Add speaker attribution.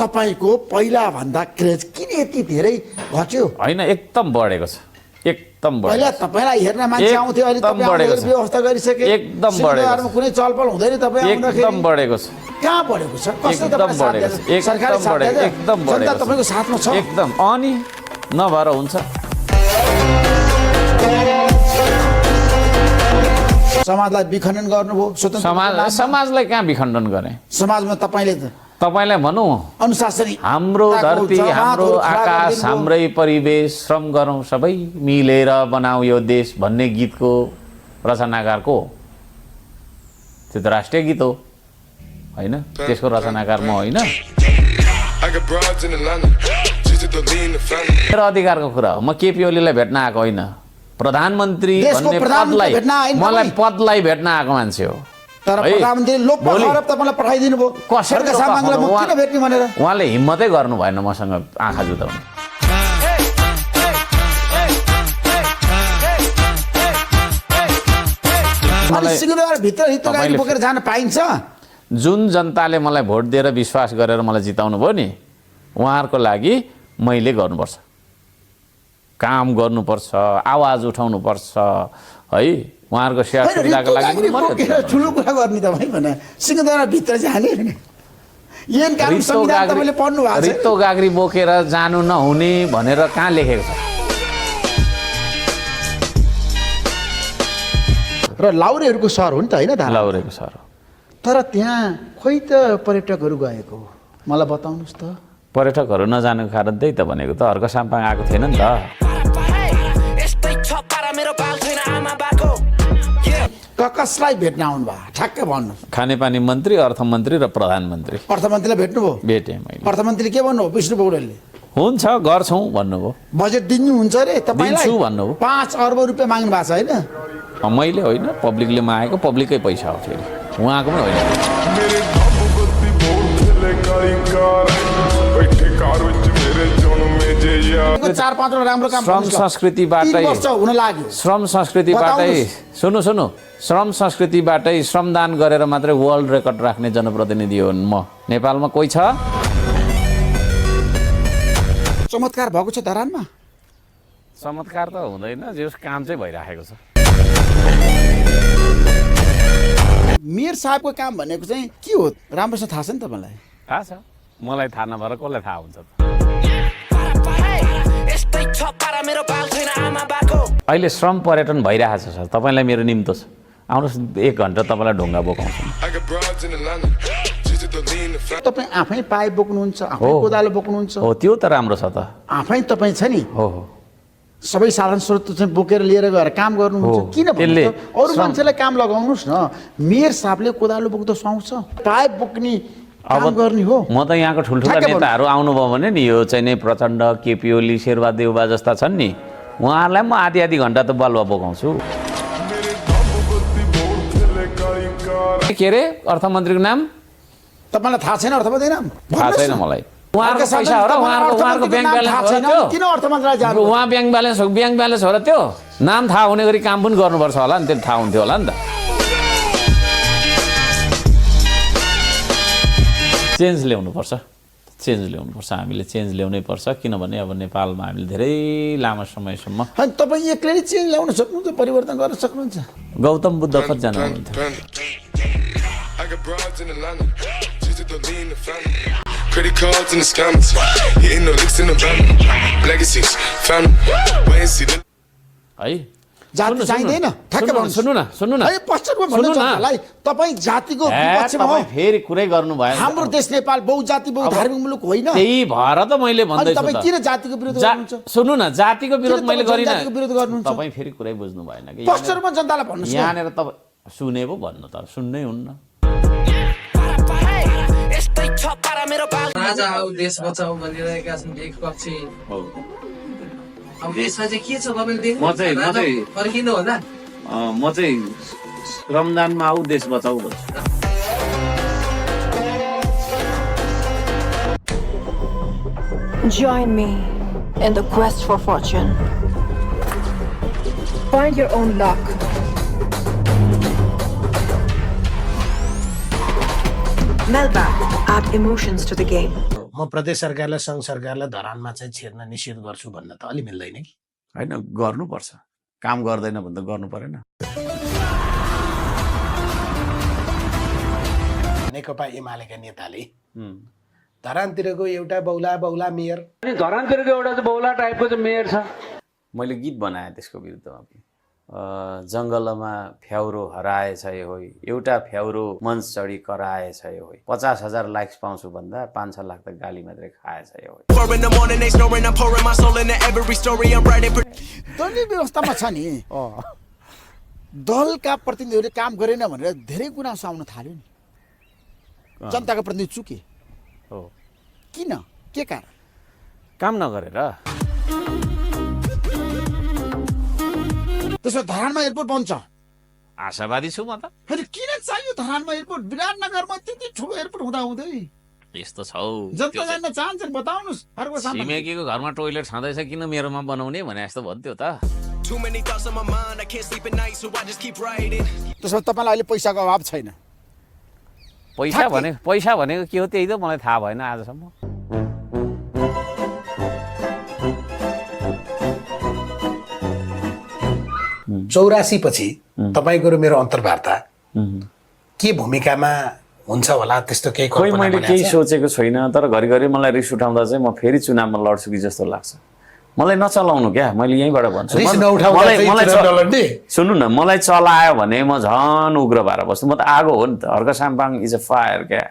Speaker 1: तपाईको पहिला भन्दा क्रेज किन यति धेरै घट्यो?
Speaker 2: होइन, एकदम बढेको छ, एकदम
Speaker 1: पहिला तपाईलाई हेर्न मान्छे आउँथ्यो, अहिले तपाईँ आउँदाखेरि व्यवस्था गरिसके,
Speaker 2: एकदम बढेको छ,
Speaker 1: कुनै चलपल हुँदैन तपाईँ आउँदाखेरि।
Speaker 2: एकदम बढेको छ,
Speaker 1: कहाँ बढेको छ? कसले
Speaker 2: एकदम बढेको छ,
Speaker 1: सरकारले साथ दिन्छ?
Speaker 2: एकदम बढेको
Speaker 1: जनता तपाईँको साथमा छ?
Speaker 2: एकदम। अनि नभएर हुन्छ?
Speaker 1: समाजलाई विखण्डन गर्नुभयो, स्वतन्त्र
Speaker 2: समाजलाई कहाँ विखण्डन गरे?
Speaker 1: समाजमा
Speaker 2: तपाईँलाई भनौँ,
Speaker 1: अनुशासनिक
Speaker 2: हाम्रो धरती, हाम्रो आकाश, हाम्रै परिवेश, श्रम गरौँ सबै मिलेर बनाऊ यो देश भन्ने गीतको रचनाकार को? त्यो त राष्ट्रिय गीत हो होइन? त्यसको रचनाकार म होइन। मेरो अधिकारको कुरा हो। म केपी ओलीलाई भेट्न आएको होइन, प्रधानमन्त्री भन्ने पदलाई, मलाई पदलाई भेट्न आएको मान्छे हो।
Speaker 1: तर प्रधानमन्त्री लोकपाल तपाईलाई पठाइदिनु भयो, कसैका सामाङलाई म किन भेट्ने भनेर
Speaker 2: उहाँले हिम्मतै गर्नु भएन मसँग आँखा जुदाउनु।
Speaker 1: भित्र हितोगारी बोकेर जान पाइन्छ?
Speaker 2: जुन जनताले मलाई भोट दिएर विश्वास गरेर मलाई जिताउनु भयो नि, उहाँहरूको लागि मैले गर्नुपर्छ, काम गर्नुपर्छ, आवाज उठाउनुपर्छ है। उहाँहरूको सेवा सुविधाको लागि
Speaker 1: ठुलो कुरा गर्ने तपाईँ भने सिंहदरबार भित्र जाने ऐन कानुन संविधान तपाईले पढ्नु भएको छ?
Speaker 2: रित्तो गाग्री बोकेर जानु नहुने भनेर कहाँ लेखेको छ?
Speaker 1: र लाउरेहरूको सहर हो नि त होइन?
Speaker 2: लाउरेको सहर हो।
Speaker 1: तर त्यहाँ खोइ त पर्यटकहरू गएको, मलाई बताउनुहोस् त।
Speaker 2: पर्यटकहरू नजानुको कारण त्यही त भनेको त, अर्को साम्पाङ आएको थिएन नि त।
Speaker 1: कसलाई भेट्न आउनु भयो ठ्याक्कै भन्नु?
Speaker 2: खानेपानी मन्त्री, अर्थमन्त्री र प्रधानमन्त्री।
Speaker 1: अर्थमन्त्रीलाई भेट्नुभयो?
Speaker 2: भेटेँ मैले।
Speaker 1: अर्थमन्त्रीले के भन्नुभयो? विष्णु पौडेलले
Speaker 2: हुन्छ गर्छौँ भन्नुभयो।
Speaker 1: बजेट दिनुहुन्छ अरे तपाईँलाई?
Speaker 2: दिन्छु भन्नुभयो।
Speaker 1: 5 अर्ब रुपियाँ माग्नु भएको छ होइन?
Speaker 2: मैले होइन, पब्लिकले मागेको, पब्लिकै पैसा हो फेरि, उहाँको पनि होइन।
Speaker 1: 4-5 राम्रो काम
Speaker 2: श्रम संस्कृतिबाटै,
Speaker 1: हुन लाग्यो।
Speaker 2: श्रम संस्कृतिबाटै सुन्नु श्रम संस्कृतिबाटै श्रमदान गरेर मात्रै वर्ल्ड रेकर्ड राख्ने जनप्रतिनिधि हो म। नेपालमा कोही छ?
Speaker 1: चमत्कार भएको छ धरानमा?
Speaker 2: चमत्कार त हुँदैन, जस काम चाहिँ भइराखेको छ।
Speaker 1: मेयर साहबको काम भनेको चाहिँ के हो राम्रोसँग थाहा छ नि तपाईँलाई?
Speaker 2: थाहा छ, मलाई थाहा नभएर कसलाई थाहा हुन्छ? अहिले श्रम पर्यटन भइरहेको छ सर, तपाईँलाई मेरो निम्तो छ, आउनुहोस् 1 घन्टा तपाईँलाई ढुङ्गा बोकाउँछु।
Speaker 1: तपाईँ आफै पाइप बोक्नुहुन्छ, आफै कोदालो बोक्नुहुन्छ?
Speaker 2: हो, त्यो त राम्रो छ त।
Speaker 1: आफै तपाईँ छ नि?
Speaker 2: हो।
Speaker 1: सबै साधन स्रोत चाहिँ बोकेर लिएर गएर काम गर्नुहुन्छ, किन भन्नु? अरू मान्छेलाई काम लगाउनुहोस् न। मेयर साहबले कोदालो बोक्दा सुहाउँछ, पाइप बोक्ने काम गर्ने हो।
Speaker 2: म त यहाँको ठुल्ठुला नेताहरू आउनुभयो भने नि, यो चाहिँ नै प्रचण्ड, केपी ओली, शेरबहादेउबा जस्ता छन् नि, उहाँहरूलाई म आधी घन्टा त बलुवा बोकाउँछु। के अरे अर्थमन्त्रीको नाम
Speaker 1: तपाईँलाई थाहा छैन? अर्थमन्त्री नाम
Speaker 2: थाहा छैन मलाई। उहाँहरूको पैसा हो र उहाँहरूको ब्याङ्क ब्यालेन्स हो?
Speaker 1: किन अर्थमन्त्रीलाई जानु?
Speaker 2: उहाँ ब्याङ्क ब्यालेन्स हो र त्यो नाम थाहा हुने गरी काम पनि गर्नुपर्छ होला नि, त्यो थाहा हुन्थ्यो होला नि त। चेन्ज ल्याउनुपर्छ, हामीले चेन्ज ल्याउनै पर्छ, किनभने अब नेपालमा हामीले धेरै लामो समयसम्म।
Speaker 1: तपाईँ एक्लै चेन्ज ल्याउन सक्नुहुन्छ, परिवर्तन गर्न सक्नुहुन्छ?
Speaker 2: गौतम बुद्ध कतिजना हुनुहुन्थ्यो? है
Speaker 1: जाति चाहिँदैन?
Speaker 2: सुन्नु न,
Speaker 1: तपाईँ जातिको विपक्षमा हो?
Speaker 2: फेरि कुरै गर्नु भयो।
Speaker 1: हाम्रो देश नेपाल बहुजाति बहुधार्मिक मुलुक होइन?
Speaker 2: त्यही भएर त मैले भन्दैछु।
Speaker 1: तपाईँ किन जातिको विरोध गर्नुहुन्छ?
Speaker 2: सुन्नु न, जातिको विरोध मैले गरिनँ।
Speaker 1: विरोध गर्नुहुन्छ?
Speaker 2: तपाईँ फेरि कुरै बुझ्नु भएन कि?
Speaker 1: स्पष्ट रूपमा जनतालाई भन्नुहोस्।
Speaker 2: यहाँनिर तपाईँ सुने पो भन्नु त, सुन्नै हुन्न।
Speaker 3: राजा आऊ देश बचाऊ भनिरहेका छन् एक पक्षी। अब देशमा चाहिँ के छ तपाईँले देख्नु? फर्किनु होला।
Speaker 2: म चाहिँ श्रमदानमा आऊ देश बचाऊ भन्छु।
Speaker 4: Join me in the quest for fortune. Find your own luck. Melba, add emotions to the game.
Speaker 5: म प्रदेश सरकारलाई सङ्घ सरकारलाई धरानमा चाहिँ छिर्न निषेध गर्छु भन्न त अलि मिल्दैन कि?
Speaker 2: होइन गर्नुपर्छ, काम गर्दैन भने त गर्नु परेन।
Speaker 5: नेकपा एमालेका नेताले धरानतिरको एउटा बौला मेयर,
Speaker 6: अनि धरानतिरको एउटा चाहिँ बौला टाइपको चाहिँ मेयर छ।
Speaker 2: मैले गीत बनाएँ त्यसको विरुद्धमा पनि। जङ्गलमा फ्याउरो हराएछ यो होइ, एउटा फ्याउरो मञ्च चढी कराएछ यो होइ, 50,000 लाइक्स पाउँछु भन्दा 5-6 लाख त गाली मात्रै खाएछ यो होइ।
Speaker 1: दलीय व्यवस्थामा छ नि दलका प्रतिनिधिहरूले काम गरेन भनेर धेरै गुनासो आउन थाल्यो नि। जनताका प्रतिनिधि चुके
Speaker 2: हो,
Speaker 1: किन, के कारण?
Speaker 2: काम नगरेर।
Speaker 1: त्यसो धरानमा एयरपोर्ट बन्छ,
Speaker 2: आशावादी छु म त।
Speaker 1: फेरि किन चाहियो धरानमा एयरपोर्ट? विराटनगरमा त्यति ठुलो एयरपोर्ट हुँदै
Speaker 2: यस्तो छ हौ,
Speaker 1: जनता जान्न चाहन्छन्, बताउनुहोस्। अर्को सामान
Speaker 2: छिमेकीको घरमा टोइलेट छँदैछ किन मेरोमा बनाउने भने जस्तो भन्थ्यो त।
Speaker 1: त्यसो तपाईँलाई अहिले पैसाको अभाव छैन?
Speaker 2: पैसा भनेको के हो त्यही त मलाई थाहा भएन आजसम्म।
Speaker 5: 84 पछि तपाईँको र मेरो अन्तर्वार्ता के भूमिकामा हुन्छ होला त्यस्तो केही
Speaker 2: खोइ
Speaker 5: कल्पना
Speaker 2: मैले
Speaker 5: बनाएको
Speaker 2: केही
Speaker 5: छ?
Speaker 2: सोचेको छैन, तर घरिघरि मलाई रिस उठाउँदा चाहिँ म फेरि चुनावमा लड्छु कि जस्तो लाग्छ। मलाई नचलाउनु क्या, मैले यहीँबाट भन्छु।
Speaker 5: रिस नउठाउँदा चाहिँ चुनाव नलड्ने?
Speaker 2: सुन्नु न, मलाई चलायो भने म झन् उग्र भएर बस्छु। म त आगो हो नि त, Harka Sampang is a fire क्या।